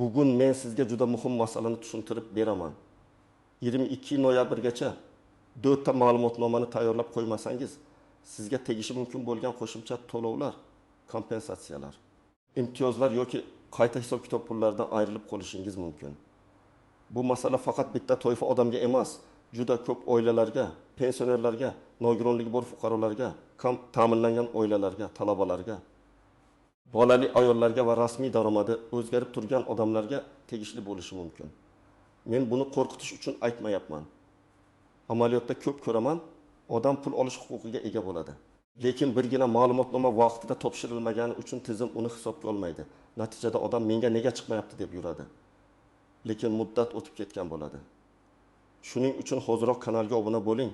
Bugun men sizga juda muhim masalani tushuntirib beraman. 22 noyabrgacha 4 ta ma'lumotnomani tayyorlab qo'ymasangiz, sizga tegishi mumkin bo'lgan qo'shimcha to'lovlar, kompensatsiyalar, imtiyozlar yoki qayta hisob-kitob pullaridan ayrilib qolishingiz mumkin. Bu masala faqat bitta toifa odamga emas, juda ko'p oilalarga, pensionerlarga, nogironligi bor fuqarolarga, kam ta'minlangan oilalarga, talabalarga, bolali ayollarga va rasmiy daromadi o'zgarib turgan odamlarga tegishli bo'lishi mumkin. Men buni qo'rqitish uchun aytmayapman. Amaliyotda ko'p ko'raman, odam pul olish huquqiga ega bo'ladi. Lekin birgina ma'lumotnoma vaqtida topshirilmagani uchun tizim uni hisobga olmaydi. Natijada odam menga nega chiqmayapti deb yuradi. Lekin muddat o'tib ketgan bo'ladi. Shuning uchun hoziroq kanalga obuna bo'ling.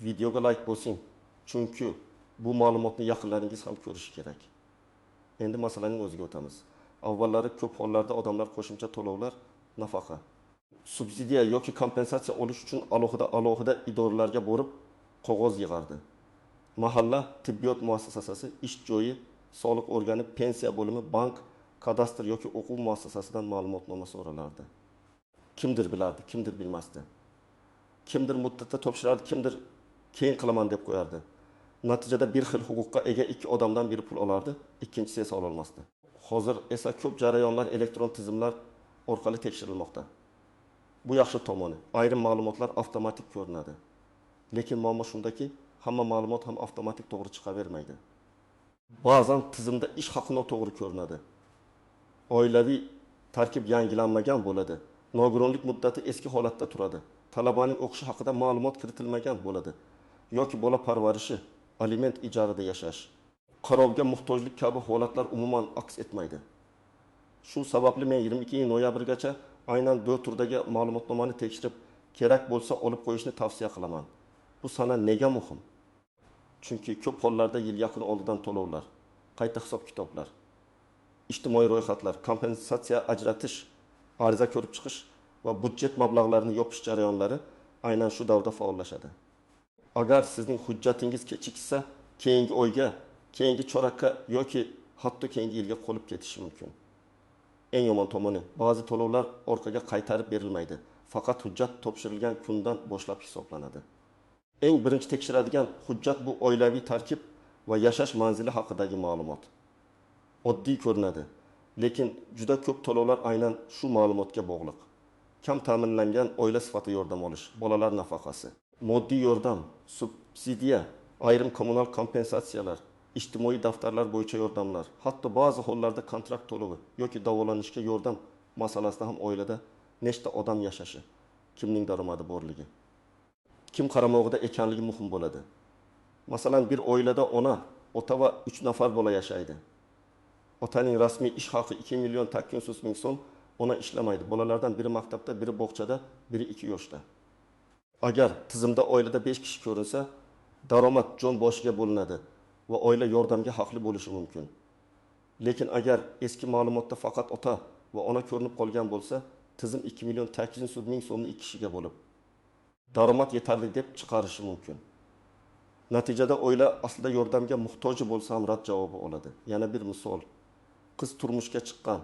Videoga like bosing. Chunki bu ma'lumotni yaqinlaringiz ham ko'rishi kerak. Endi masalaning o'ziga o'tamiz. Avvallari ko'p hollarda odamlar qo'shimcha to'lovlar, nafaqa, subsidiya yoki kompensatsiya olish uchun alohida idoralarga borib qog'oz yig'ardi. Mahalla, tibbiyot muassasasi, ish joyi, soliq organi, pensiya bo'limi, bank, kadastr yoki o'quv muassasasidan ma'lumotnoma so'ralardi. Kimdir bilardi, kimdir bilmasdi. Kimdir muddatda topshirardi, kimdir keyin qilaman deb qo'yardi. Natijada bir xil huquqqa ega ikki odamdan biri pul olardi, ikkinchisi esa ololmasdi. Hozir esa ko'p jarayonlar elektron tizimlar orqali tekshirilmoqda. Bu yaxshi tomoni. Ayrim ma'lumotlar avtomatik ko'rinadi. Lekin muammo shundaki, hamma ma'lumot ham avtomatik to'g'ri chiqavermaydi. Ba'zan tizimda ish haqi noto'g'ri ko'rinadi. Oilaviy tarkib yangilanmagan bo'ladi. Nogironlik muddati eski holatda turadi. Talabaning o'qishi haqida ma'lumot kiritilmagan bo'ladi. Yoki bola parvarishi, aliment, ijarada yashash, qarovga muhtojlik kabi holatlar umuman aks etmaydi. Shu sababli men 22 noyabrgacha aynan bu turdagi ma'lumotnomani tekshirib, kerak bo'lsa olib qo'yishni tavsiya qilaman. Bu sana nega muhim? Chunki ko'p hollarda yil yakuni oldidan to'lovlar, qayta hisob-kitoblar, ijtimoiy ro'yxatlar, kompensatsiya ajratish, ariza ko'rib chiqish va budjet mablag'larini yopish jarayonlari aynan shu davrda faollashadi. Agar sizning hujjatingiz kechiksa, keyingi oyga, keyingi chorakka yoki hatto keyingi yilga qolib ketishi mumkin. Eng yomon tomoni, ba'zi to'lovlar orqaga qaytarib berilmaydi. Faqat hujjat topshirilgan kundan boshlab hisoblanadi. Eng birinchi tekshiradigan hujjat bu oilaviy tarkib va yashash manzili haqidagi ma'lumot. Oddiy ko'rinadi, lekin juda ko'p to'lovlar aynan shu ma'lumotga bog'liq. Kam ta'minlangan oila sifatida yordam olish, bolalar nafaqasi, moddiy yordam, subsidiya, ayrim kommunal kompensatsiyalar, ijtimoiy daftarlar bo'yicha yordamlar, hatto ba'zi hollarda kontrakt to'lovi yoki davolanishga yordam masalasida ham oilada nechta odam yashashi, kimning daromadi borligi, kim qaramog'ida ekanligi muhim bo'ladi. Masalan, bir oilada ona, ota va 3 nafar bola yashaydi. Otaning rasmiy ish haqi 2 million 800 ming so'm, ona ishlamaydi. Bolalardan biri maktabda, biri bog'chada, biri 2 yoshda. Agar tizimda oilada 5 kishi ko'rinsa, daromad jon boshiga bo'linadi va oila yordamga haqli bo'lishi mumkin. Lekin agar eski ma'lumotda faqat ota va ona ko'rinib qolgan bo'lsa, tizim 2 million 800 ming so'mni 2 kishiga bo'lib, daromad yetarli deb chiqarishi mumkin. Natijada oila aslida yordamga muhtoji bo'lsa ham rad javobi oladi. Yana bir misol. Qiz turmushga chiqqan,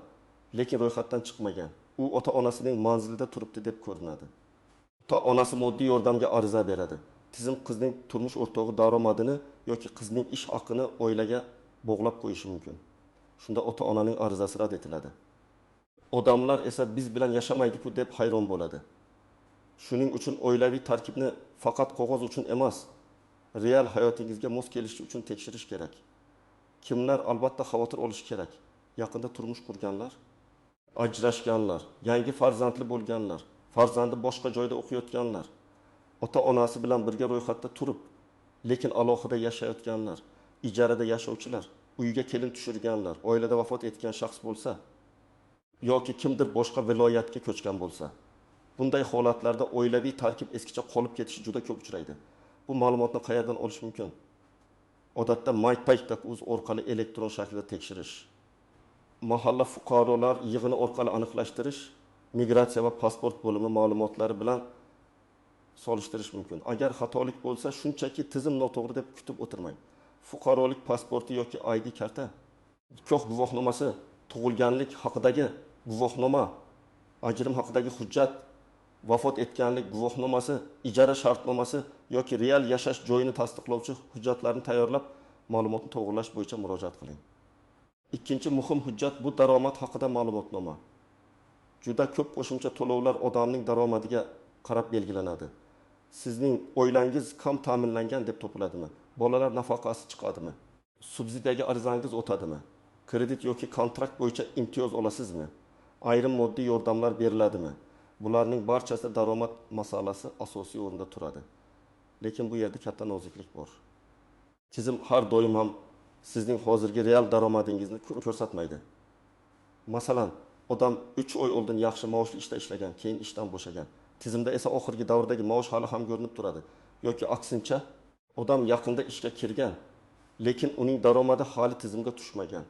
lekin ro'yxatdan chiqmagan. U ota-onasining manzilida turibdi deb ko'rinadi. Ota-onasi moddiy yordamga ariza beradi. Tizim qizning turmush o'rtog'i daromadini yoki qizning ish haqini oilaga bog'lab qo'yishi mumkin. Shunda ota-onaning arizasi rad etiladi. Odamlar esa biz bilan yashamaydi-ku deb hayron bo'ladi. Shuning uchun oilaviy tarkibni faqat qog'oz uchun emas, real hayotingizga mos kelishi uchun tekshirish kerak. Kimlar albatta xavotir olishi kerak? Yaqinda turmush qurganlar, ajrashganlar, yangi farzandli bo'lganlar, farzandi boshqa joyda o'qiyotganlar, ota-onasi bilan birga ro'yxatda turib, lekin alohida yashayotganlar, ijarada yashovchilar, uyga kelin tushirganlar, oilada vafot etgan shaxs bo'lsa yoki kimdir boshqa viloyatga ko'chgan bo'lsa. Bunday holatlarda oilaviy tarkib eskicha qolib ketishi juda ko'p uchraydi. Bu ma'lumotni qayerdan olish mumkin? Odatda mypay.uz orqali elektron shaklda tekshirish, mahalla fuqarolar yig'ini orqali aniqlashtirish, migratsiya va pasport bo'limi ma'lumotlari bilan solishtirish mumkin. Agar xatolik bo'lsa, shunchaki tizim noto'g'ri deb kutib o'tirmang. Fuqarolik pasporti yoki ID karta, nikoh guvohnomasi, tug'ilganlik haqidagi guvohnoma, ajrim haqidagi hujjat, vafot etganlik guvohnomasi, ijara shartnomasi yoki real yashash joyini tasdiqlovchi hujjatlarni tayyorlab, ma'lumotni to'g'rilash bo'yicha murojaat qiling. Ikkinchi muhim hujjat bu daromad haqida ma'lumotnoma. Juda ko'p qo'shimcha to'lovlar odamning daromadiga qarab belgilanadi. Sizning oilangiz kam ta'minlangan deb topiladimi? Bolalar nafaqasi chiqadimi? Subsidiyaga arizangiz o'tadimi? Kredit yoki kontrakt bo'yicha imtiyoz olasizmi? Ayrim moddiy yordamlar beriladimi? Bularning barchasida daromad masalasi asosiy o'rinda turadi. Lekin bu yerda katta noziklik bor. Tizim har doim ham sizning hozirgi real daromadingizni ko'rsatmaydi. Masalan, odam 3 oy oldin yaxshi maoshli ishda ishlagan, keyin ishdan bo'shagan. Tizimda esa oxirgi davrdagi maosh hali ham ko'rinib turadi. Yoki aksincha, odam yaqinda ishga kirgan, lekin uning daromadi hali tizimga tushmagan.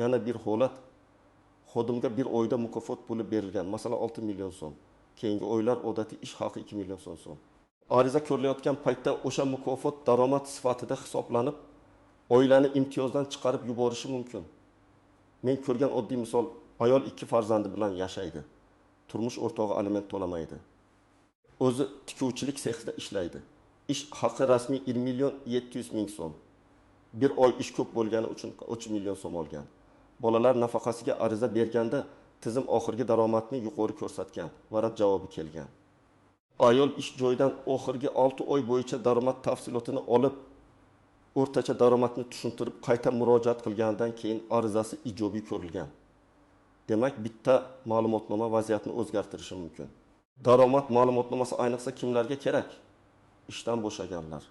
Yana bir holat, xodimga bir oyda mukofot puli berilgan, masalan 6 million so'm. Keyingi oylar odatiy ish haqi 2 million so'm. Ariza ko'rilayotgan paytda o'sha mukofot daromad sifatida hisoblanib, oilani imtiyozdan chiqarib yuborishi mumkin. Men ko'rgan oddiy misol, ayol 2 farzandi bilan yashaydi. Turmush o'rtog'i aliment to'lamaydi. O'zi tikuvchilik sexida ishlaydi. Ish haqi rasmiy 1 million 700 ming so'm. Bir oy ish ko'p bo'lgani uchun 3 million so'm olgan. Bolalar nafaqasiga ariza berganda tizim oxirgi daromadni yuqori ko'rsatgan va rad javobi kelgan. Ayol ish joyidan oxirgi 6 oy bo'yicha daromad tafsilotini olib, o'rtacha daromadni tushuntirib qayta murojaat qilganidan keyin arizasi ijobiy ko'rilgan. Demak, bitta ma'lumotnoma vaziyatni o'zgartirishi mumkin. Daromad ma'lumotnomasi ayniqsa kimlarga kerak? Ishdan bo'shaganlar,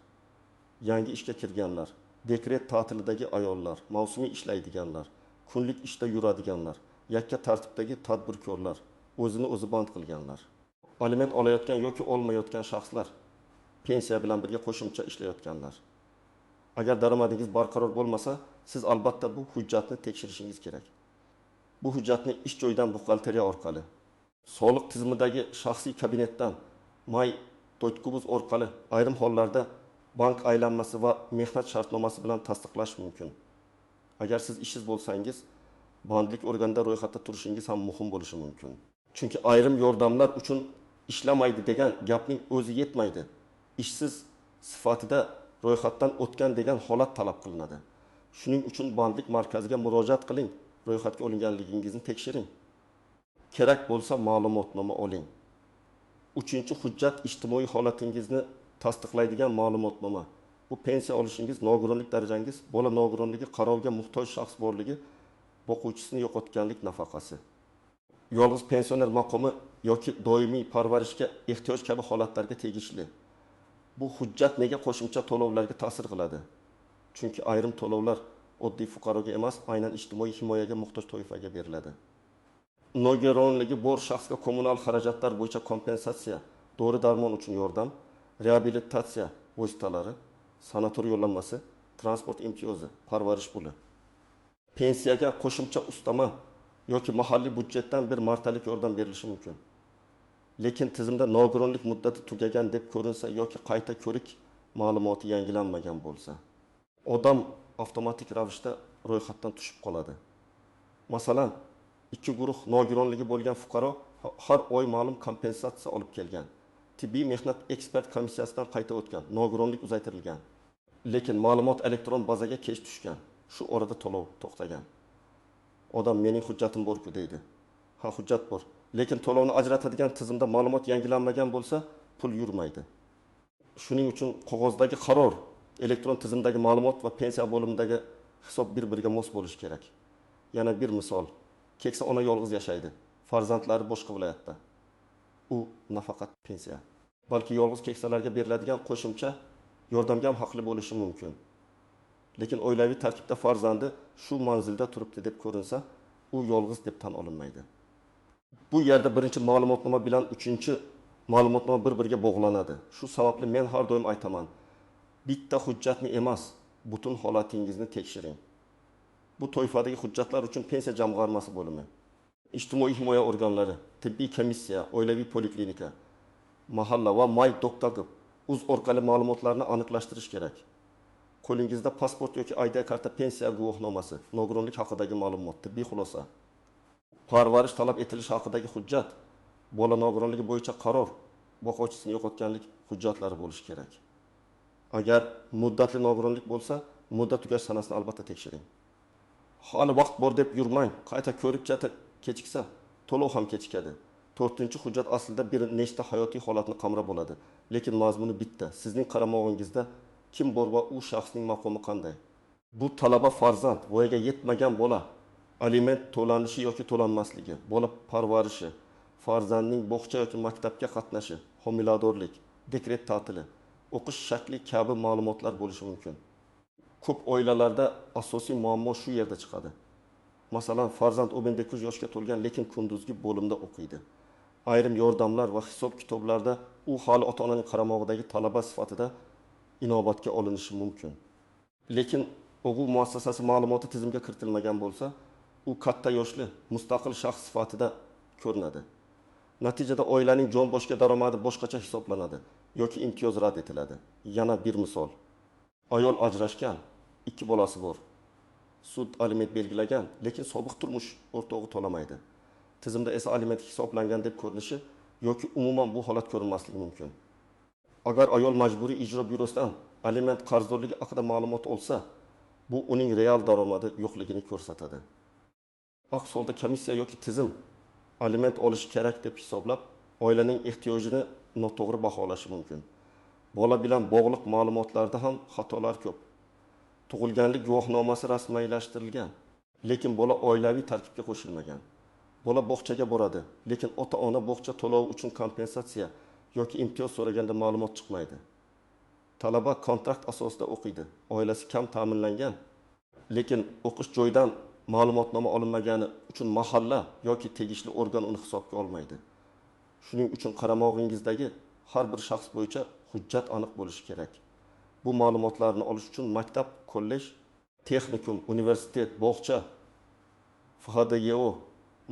yangi ishga kirganlar, dekret ta'tilidagi ayollar, mavsumiy ishlaydiganlar, kunlik ishda yuradiganlar, yakka tartibdagi tadbirkorlar, o'zini o'zi band qilganlar, aliment olayotgan yoki olmayotgan shaxslar, pensiya bilan birga qo'shimcha ishlayotganlar. Agar daromadingiz barqaror bo'lmasa, siz albatta bu hujjatni tekshirishingiz kerak. Bu hujjatni ish joyidan buxgalteriya orqali, soliq tizimidagi shaxsiy kabinetdan, my.gov.uz orqali, ayrim hollarda bank aylanmasi va mehnat shartnomasi bilan tasdiqlash mumkin. Agar siz ishsiz bo'lsangiz, bandlik organida ro'yxatda turishingiz ham muhim bo'lishi mumkin. Chunki ayrim yordamlar uchun ishlamaydi degan gapning o'zi yetmaydi. Ishsiz sifatida ro'yxatdan o'tgan degan holat talab qilinadi. Shuning uchun bandlik markaziga murojaat qiling, ro'yxatga olinganligingizni tekshiring. Kerak bo'lsa ma'lumotnoma oling. Uchinchi hujjat ijtimoiy holatingizni tasdiqlaydigan ma'lumotnoma. Bu pensiya olishingiz, nogironlik darajangiz, bola nogironligi, qarovga muhtoj shaxs borligi, boquvchisini yo'qotganlik nafaqasi. Yolg'iz pensioner maqomi yoki doimiy parvarishga ehtiyoj kabi holatlarga tegishli. Bu hujjat nega qo'shimcha to'lovlarga ta'sir qiladi? Chunki ayrim to'lovlar oddiy fuqaroga emas, aynan ijtimoiy himoyaga muhtoj toifaga beriladi. Nogironligi bor shaxsga kommunal xarajatlar bo'yicha kompensatsiya, dori-darmon uchun yordam, reabilitatsiya vositalari, sanatoriy yo'llanmasi, transport imtiyozi, parvarish puli. Pensiyaga qo'shimcha ustama yoki mahalliy byudjetdan bir martalik yordam berilishi mumkin. Lekin tizimda nogironlik muddati tugagan deb ko'rinsa yoki qayta ko'rik ma'lumoti yangilanmagan bo'lsa, odam avtomatik ravishda ro'yxatdan tushib qoladi. Masalan, 2 guruh nogironligi bo'lgan fuqaro har oy ma'lum kompensatsiya olib kelgan. Tibbiy mehnat ekspert komissiyasidan qayta o'tgan, nogironlik uzaytirilgan. Lekin ma'lumot elektron bazaga kech tushgan. Shu orada to'lov to'xtagan. Odam mening hujjatim bor-ku deydi. Ha, hujjat bor. Lekin to'lovni ajratadigan tizimda ma'lumot yangilanmagan bo'lsa, pul yurmaydi. Shuning uchun qog'ozdagi qaror, elektron tizimdagi ma'lumot va pensiya bo'limidagi hisob bir-biriga mos bo'lishi kerak. Yana bir misol. Keksa ona yolg'iz yashaydi. Farzandlari boshqa viloyatda. U nafaqat pensiya, balki yolg'iz keksalarga beriladigan qo'shimcha yordamga ham haqli bo'lishi mumkin. Lekin oilaviy tarkibda farzandi shu manzilda turibdi deb ko'rinsa, u yolg'iz deb tan olinmaydi. Bu yerda birinchi ma'lumotnoma bilan uchinchi ma'lumotnoma bir-biriga bog'lanadi. Shu sababli men har doim aytaman, bitta hujjatni emas, butun holatingizni tekshiring. Bu toifadagi hujjatlar uchun pensiya jamg'armasi bo'limi, ijtimoiy himoya organlari, tibbiy komissiya, oilaviy poliklinika, mahalla va my.gov.uz orqali ma'lumotlarni aniqlashtirish kerak. Qo'lingizda pasport yoki ID karta, pensiya guvohnomasi, nogironlik haqidagi ma'lumot, tibbiy xulosa. Parvarish talab etilishi haqidagi hujjat, bola nogironligi bo'yicha qaror, boquvchisini yo'qotganlik hujjatlari bo'lishi kerak. Agar muddatli nogironlik bo'lsa, muddat tugash sanasini albatta tekshiring. Hali vaqt bor deb yurmang, qayta ko'rib kechiksa, to'lov ham kechikadi. To'rtinchi hujjat aslida bir nechta hayotiy holatni qamrab oladi, lekin mazmuni bitta: sizning qaramog'ingizda kim bor va u shaxsning maqomi qanday? Bu talaba farzand, voyaga yetmagan bola, aliment to'lanishi yoki to'lanmasligi, bola parvarishi, farzandning bog'cha yoki maktabga qatnashi, homiladorlik, dekret ta'tili, o'qish shakli kabi ma'lumotlar bo'lishi mumkin. Ko'p oilalarda asosiy muammo shu yerda chiqadi. Masalan, farzand 19 yoshga to'lgan, lekin kunduzgi bo'limda o'qiydi. Ayrim yordamlar va hisob-kitoblarda u hali ota-onaning qaramog'idagi talaba sifatida inobatga olinishi mumkin. Lekin o'quv muassasasi ma'lumoti tizimga kiritilmagan bo'lsa, u katta yoshli, mustaqil shaxs sifatida ko'rinadi. Natijada oilaning jon boshiga daromadi boshqacha hisoblanadi yoki imtiyoz rad etiladi. Yana bir misol. Ayol ajrashgan, 2 bolasi bor. Sud aliment belgilagan, lekin sobiq turmush o'rtog'i to'lamaydi. Tizimda esa aliment hisoblangan deb ko'rinishi yoki umuman bu holat ko'rinmasligi mumkin. Agar ayol majburiy ijro byurosidan aliment qarzdorligi haqida ma'lumot olsa, bu uning real daromadi yo'qligini ko'rsatadi. Aks holda komissiya yoki tizim aliment olishi kerak deb hisoblab, oilaning ehtiyojini noto'g'ri baholashi mumkin. Bola bilan bog'liq ma'lumotlarda ham xatolar ko'p. Tug'ilganlik guvohnomasi rasmiylashtirilgan, lekin bola oilaviy tarkibga qo'shilmagan. Bola bog'chaga boradi, lekin ota-ona bog'cha to'lovi uchun kompensatsiya yoki imtiyoz so'raganda ma'lumot chiqmaydi. Talaba kontrakt asosida o'qiydi, oilasi kam ta'minlangan, lekin o'qish joyidan ma'lumotnoma olinmagani uchun mahalla yoki tegishli organ uni hisobga olmaydi. Shuning uchun qaramog'ingizdagi har bir shaxs bo'yicha hujjat aniq bo'lishi kerak. Bu ma'lumotlarni olish uchun maktab, kollej, texnikum, universitet, bog'cha, FHDYO,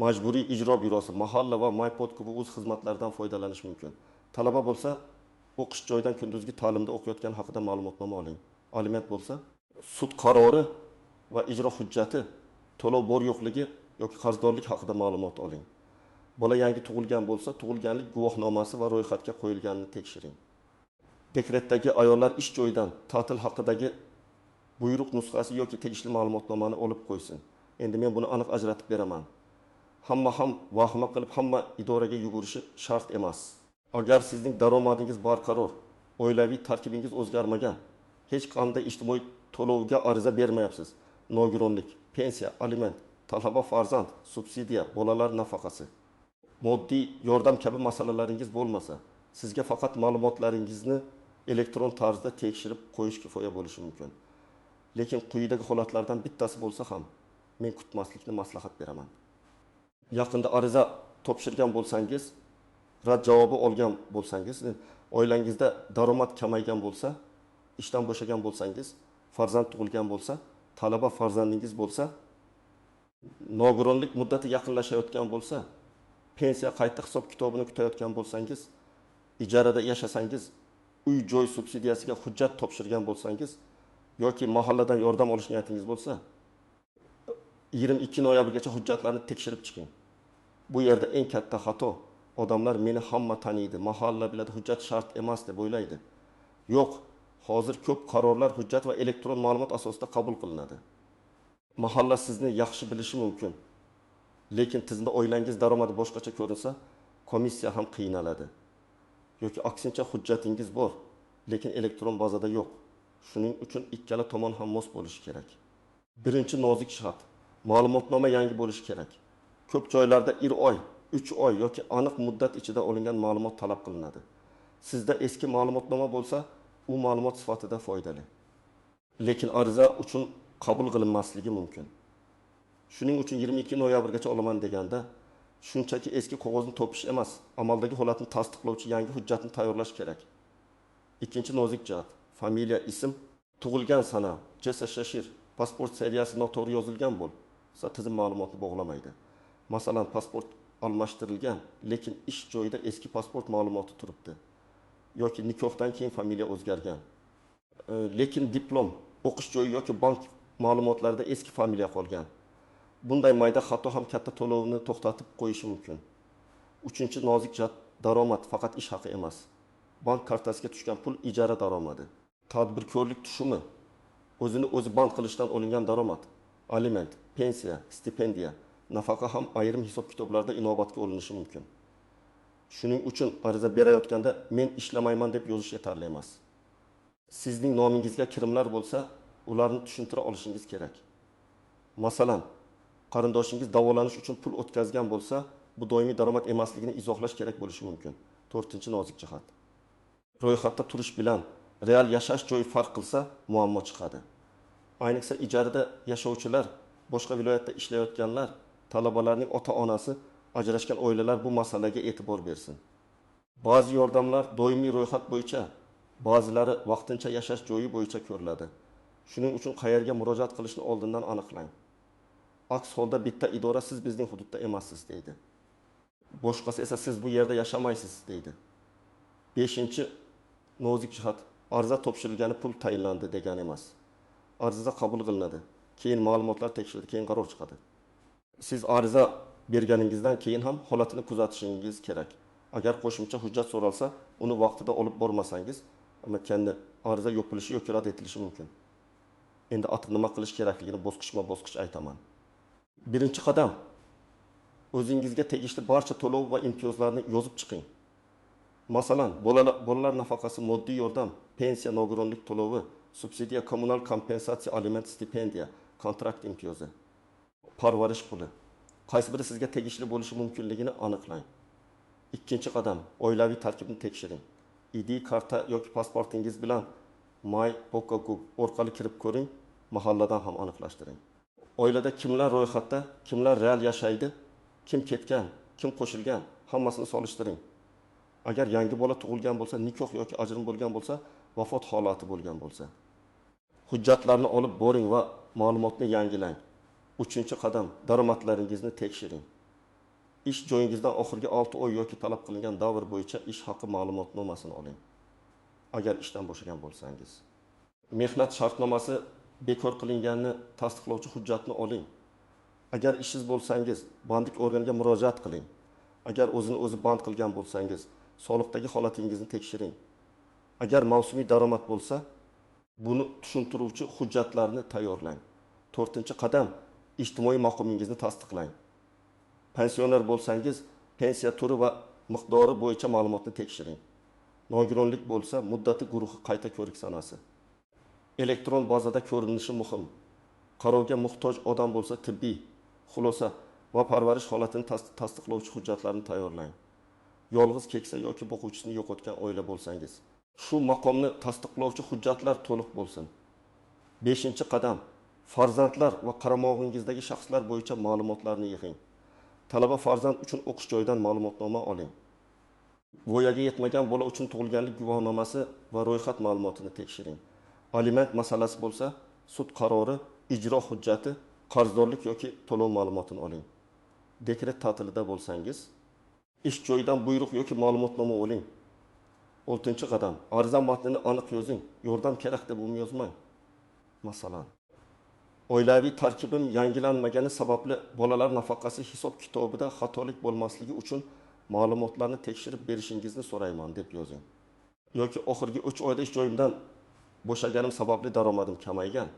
majburiy ijro byurosi, mahalla va mypodkub.uz xizmatlaridan foydalanish mumkin. Talaba bo'lsa, o'qish joyidan kunduzgi ta'limda o'qiyotgani haqida ma'lumotnoma oling. Aliment bo'lsa, sud qarori va ijro hujjati, to'lov bor yo'qligi yoki qarzdorlik haqida ma'lumot oling. Bola yangi tug'ilgan bo'lsa, tug'ilganlik guvohnomasi va ro'yxatga qo'yilganini tekshiring. Dekretdagi ayollar ish joyidan ta'til haqidagi buyruq nusxasi yoki tegishli ma'lumotnomani olib qo'ysin. Endi men buni aniq ajratib beraman. Hamma ham vahima qilib, hamma idoraga yugurishi shart emas. Agar sizning daromadingiz barqaror, oilaviy tarkibingiz o'zgarmagan, hech qanday ijtimoiy to'lovga ariza bermayapsiz, nogironlik, pensiya, aliment, talaba farzand, subsidiya, bolalar nafaqasi, moddiy yordam kabi masalalaringiz bo'lmasa, sizga faqat ma'lumotlaringizni elektron tarzda tekshirib qo'yish kifoya bo'lishi mumkin. Lekin quyidagi holatlardan bittasi bo'lsa ham men kutmaslikni maslahat beraman. Yaqinda ariza topshirgan bo'lsangiz, rad javobi olgan bo'lsangiz, oilangizda daromad kamaygan bo'lsa, ishdan bo'shagan bo'lsangiz, farzand tug'ilgan bo'lsa, talaba farzandingiz bo'lsa, nogironlik muddati yaqinlashayotgan bo'lsa, pensiya qayta hisob kitobini kutayotgan bo'lsangiz, ijarada yashasangiz, uy joy subsidiyasiga hujjat topshirgan bo'lsangiz yoki mahalladan yordam olish niyatingiz bo'lsa, 22 noyabrgacha hujjatlarni tekshirib chiqing. Bu yerda eng katta xato, odamlar meni hamma taniydi, mahalla biladi, hujjat shart emas deb o'ylaydi. Yo'q, hozir ko'p qarorlar hujjat va elektron ma'lumot asosida qabul qilinadi. Mahalla sizni yaxshi bilishi mumkin, lekin tizimda oilangiz daromadi boshqacha ko'rinsa, komissiya ham qiynaladi. Yoki aksincha hujjatingiz bor, lekin elektron bazada yo'q. Shuning uchun ikkala tomon ham mos bo'lishi kerak. Birinchi nozik shart, ma'lumotnoma yangi bo'lishi kerak. Ko'p joylarda 1 oy, 3 oy yoki aniq muddat ichida olingan ma'lumot talab qilinadi. Sizda eski ma'lumotnoma bo'lsa, u ma'lumot sifatida foydali. Lekin ariza uchun qabul qilinmasligi mumkin. Shuning uchun 22 noyabrgacha olaman deganda, shunchaki eski qog'ozni topish emas, amaldagi holatni tasdiqlovchi yangi hujjatni tayyorlash kerak. Ikkinchi nozik jihat, familiya, ism, tug'ilgan sana, JSShir, pasport seriyasi noto'g'ri yozilgan bo'lsa, tizim ma'lumotni bog'lamaydi. Masalan, pasport almashtirilgan, lekin ish joyida eski pasport ma'lumoti turibdi. Yoki nikohdan keyin familiya o'zgargan. Lekin diplom, o'qish joyi yoki bank ma'lumotlarida eski familiya qolgan. Bunday mayda xato ham katta to'lovni to'xtatib qo'yishi mumkin. Uchinchi nozik jihat: daromad faqat ish haqi emas. Bank kartasiga tushgan pul, ijara daromadi. Tadbirkorlik tushumi, o'zini o'zi band qilishdan olingan daromad, aliment, pensiya, stipendiya, nafaqa ham ayrim hisob-kitoblarda inobatga olinishi mumkin. Shuning uchun ariza berayotganda men ishlamayman deb yozish yetarli emas. Sizning nomingizga kirimlar bo'lsa, ularni tushuntira olishingiz kerak. Masalan, qarindoshingiz davolanish uchun pul o'tkazgan bo'lsa, bu doimiy daromad emasligini izohlash kerak bo'lishi mumkin. To'rtinchi nozik jihat: ro'yxatda turish bilan real yashash joyi farq qilsa, muammo chiqadi. Ayniqsa ijarada yashovchilar, boshqa viloyatda ishlayotganlar, talabalarning ota-onasi, ajrashgan oilalar bu masalaga e'tibor bersin. Ba'zi yordamlar doimiy ro'yxat bo'yicha, ba'zilari vaqtincha yashash joyi bo'yicha ko'riladi. Shuning uchun qayerga murojaat qilishni oldindan aniqlang. Aks holda bitta idora siz bizning hududda emassiz deydi. Boshqasi esa siz bu yerda yashamaysiz deydi. Beshinchi nozik jihat: ariza topshirilgani pul tayinlandi degani emas. Ariza qabul qilinadi, keyin ma'lumotlar tekshiriladi, keyin qaror chiqadi. Siz ariza berganingizdan keyin ham holatini kuzatishingiz kerak. Agar qo'shimcha hujjat so'ralsa, uni vaqtida olib bormasangiz, kendi ariza yopilishi yoki rad etilishi mumkin. Endi aniq nima qilish kerakligini bosqichma-bosqich aytaman. Birinchi qadam: o'zingizga tegishli barcha to'lov va imtiyozlarni yozib chiqing. Masalan, bolalar nafaqasi, moddiy yordam, pensiya, nogironlik to'lovi, subsidiya, kommunal kompensatsiya, aliment, stipendiya, kontrakt imtiyozi, parvarish puli. Qaysi biri sizga tegishli bo'lishi mumkinligini aniqlang. Ikkinchi qadam: oilaviy tarkibni tekshiring. ID karta yoki pasportingiz bilan My Bokakuk orqali kirib ko'ring, mahalladan ham aniqlashtiring. Oilada kimlar ro'yxatda, kimlar real yashaydi, kim ketgan, kim qo'shilgan, hammasini solishtiring. Agar yangi bola tug'ilgan bo'lsa, nikoh yoki ajrim bo'lgan bo'lsa, vafot holati bo'lgan bo'lsa, hujjatlarni olib boring va ma'lumotni yangilang. Uchinchi qadam: daromadlaringizni tekshiring. Ish joyingizdan oxirgi 6 oy yoki talab qilingan davr bo'yicha ish haqi ma'lumotnomasini oling. Agar ishdan bo'shagan bo'lsangiz, mehnat shartnomasi bekor qilinganini tasdiqlovchi hujjatni oling. Agar ishsiz bo'lsangiz, bandlik organiga murojaat qiling. Agar o'zini o'zi band qilgan bo'lsangiz, soliqdagi holatingizni tekshiring. Agar mavsumiy daromad bo'lsa, buni tushuntiruvchi hujjatlarni tayyorlang. To'rtinchi qadam: ijtimoiy maqomingizni tasdiqlang. Pensioner bo'lsangiz, pensiya turi va miqdori bo'yicha ma'lumotni tekshiring. Nogironlik bo'lsa, muddati, guruhi, qayta ko'rik sanasi elektron bazada ko'rinishi muhim. Qarovga muhtoj odam bo'lsa, tibbiy xulosa va parvarish holatini tasdiqlovchi hujjatlarni tayyorlang. Yolg'iz keksa yoki boquvchisini yo'qotgan oila bo'lsangiz, shu maqomni tasdiqlovchi hujjatlar to'liq bo'lsin. Beshinchi qadam: farzandlar va qaramog'ingizdagi shaxslar bo'yicha ma'lumotlarni yig'ing. Talaba farzand uchun o'qish joyidan ma'lumotnoma oling. Voyaga yetmagan bola uchun tug'ilganlik guvohnomasi va ro'yxat ma'lumotini tekshiring. Aliment masalasi bo'lsa, sud qarori, ijro hujjati, qarzdorlik yoki to'lov ma'lumotini oling. Dekret ta'tilida bo'lsangiz, ish joyidan buyruq yoki ma'lumotnoma oling. Oltinchi qadam: ariza matnini aniq yozing. Yordam kerak deb uni yozmang. Masalan, oilaviy tarkibim yangilanmagani sababli bolalar nafaqasi hisob kitobida xatolik bo'lmasligi uchun ma'lumotlarni tekshirib berishingizni so'rayman deb yozing. Yoki oxirgi 3 oyda ish joyimdan bo'shaganim sababli daromadim kamaygan.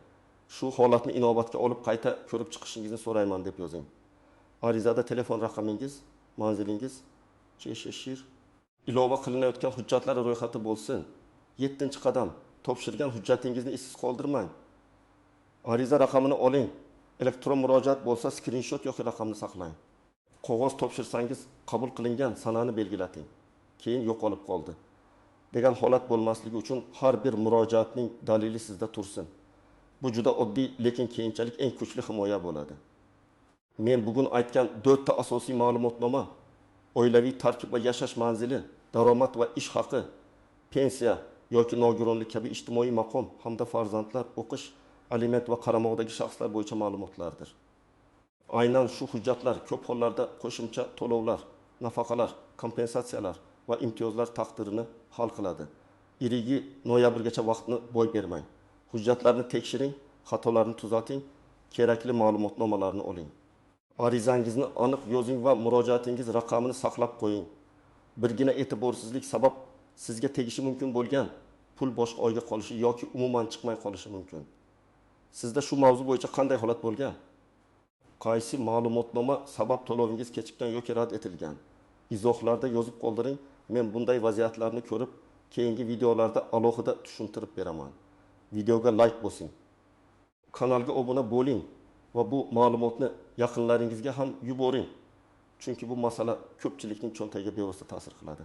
Shu holatni inobatga olib qayta ko'rib chiqishingizni so'rayman deb yozing. Arizada telefon raqamingiz, manzilingiz, Cheshire ilova qilinayotgan hujjatlar ro'yxati bo'lsin. 7-qadam. Topshirgan hujjatingizni izsiz qoldirmang. Ariza raqamini oling. Elektron murojaat bo'lsa, skrinshot yoki raqamni saqlang. Qog'oz topshirsangiz, qabul qilingan sanani belgilating. Keyin yo'qolib qoldi degan holat bo'lmasligi uchun har bir murojaatning dalili sizda tursin. Bu juda oddiy, lekin keyinchalik eng kuchli himoya bo'ladi. Men bugun aytgan 4 ta asosiy ma'lumotnoma: oilaviy tarkib va yashash manzili, daromad va ish haqi, pensiya yoki nogironlik kabi ijtimoiy maqom hamda farzandlar, o'qish, aliment va qaramoqdagi shaxslar bo'yicha ma'lumotlardir. Aynan shu hujjatlar ko'p hollarda qo'shimcha to'lovlar, nafaqalar, kompensatsiyalar va imtiyozlar taqdirini hal qiladi. Irigi noyabrgacha vaqtni boy bermang. Hujjatlarni tekshiring, xatolarni tuzating, kerakli ma'lumotnomalarni oling. Arizangizni aniq yozing va murojaatingiz raqamini saqlab qo'ying. Birgina e'tiborsizlik sabab sizga tegishi mumkin bo'lgan pul boshqa oyga qolishi yoki umuman chiqmay qolishi mumkin. Sizda shu mavzu bo'yicha qanday holat bo'lgan? Qaysi ma'lumotnoma sabab to'lovingiz kechikkan yoki rad etilgan? Izohlarda yozib qoldiring. Men bunday vaziyatlarni ko'rib, keyingi videolarda alohida tushuntirib beraman. Videoga like bosing. Kanalga obuna bo'ling va bu ma'lumotni yaqinlaringizga ham yuboring. Chunki bu masala ko'pchilikning cho'ntagiga bevosita ta'sir qiladi.